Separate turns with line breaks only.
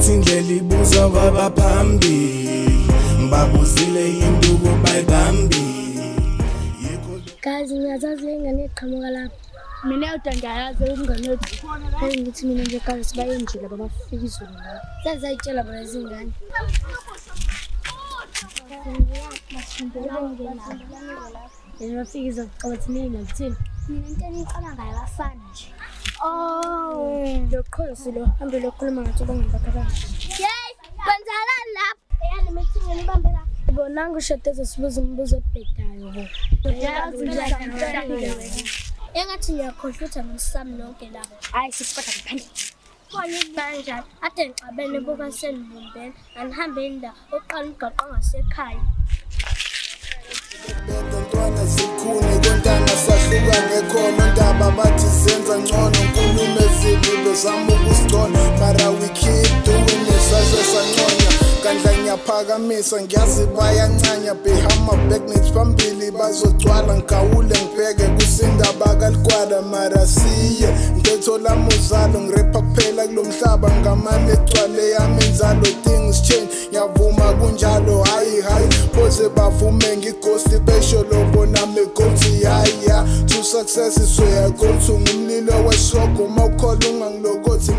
Bathi indlela ibuzwa kwabaphambili, ngibabuzile induku bayibambile.
Guys, ngiyazazi le ngane eqhamuka lapha.
Mina yodwa ngiyayazi umngane wethu.
Hey, ngithi mina nje guys bayenje laba bafika izolo la. Sazayitshela bona izingane. Yena bafika izolo cabathi nini ngakuthini?
Mina into eniqala ngayo abafana nje.
Oh, loqhosi lo hambe lokhuluma ngathi abangani bakhe abasha.
Yey, kwenzakalani lapha? Eyani meeting nibambe la.
Bonanga ushadeza sibuza umbuzo obhedayo bo.
Engathi ngiyakhohlwa ukuthi angisami nonke lapha.
Hayi sisiqeda ngaphandle.
Khona ibanjani ade ngixabene buka senibumbene anihambeni la oqala umgaqo ngasekhaya.
Ntwana zikhune kontanga sahluka ngekhono ndaba bathi zenza ngcono nkulumo ezimbi bezama ukusigcona mara we keep doing it saze sanconya kandla ngiyaphakamisa ngiyazi bayancanya behind my back nithi phambili bazogcwala ngigawule ngibheke kusindaba kaligwala mara siye ngithetho lami uzalo ngirepha kuphela kulo mhlaba ngamane egcwale yami inzalo things change ngiyavuma kunjalo hayi hayi boze bavume ngighosti besho lobo nami gothi hayi ya to success is where I go to ngumlilo weshogo mawukhola ungangilokothi